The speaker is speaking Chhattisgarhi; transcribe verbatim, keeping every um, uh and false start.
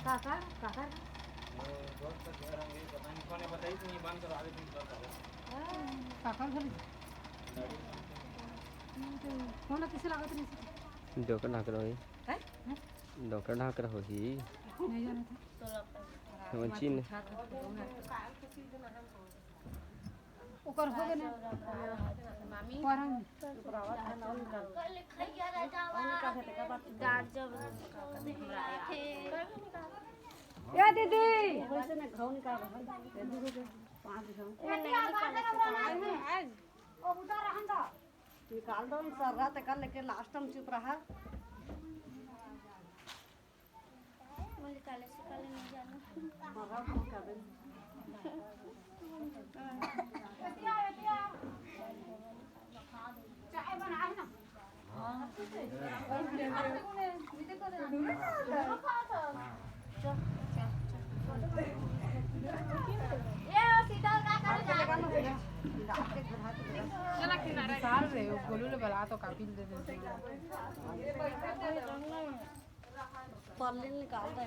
काकर, काकर। वो दोस्त का घर होंगे, पता नहीं कौन है, बताई तो नहीं, बंद करो, आगे तुम कर दो। काकर घर। फोन किसे लागत नहीं। डोकर ढाकर होही। हैं? डोकर ढाकर होही। नहीं जाना था। समझी न। ओकर हो गए ना। मामी। परम। ए दीदी। वैसे में घाव निकाल रहा है। पाँच घाव। निकाल दो न सर, रात कर लेके लास्ट टाइम चुप रहा। मुझे काले से काले नहीं जाना। मरा को क्या बे? चाय बना है ना? सार रे, वो गोलू ले बला तो काफी दे दे। परलिन निकाल दे।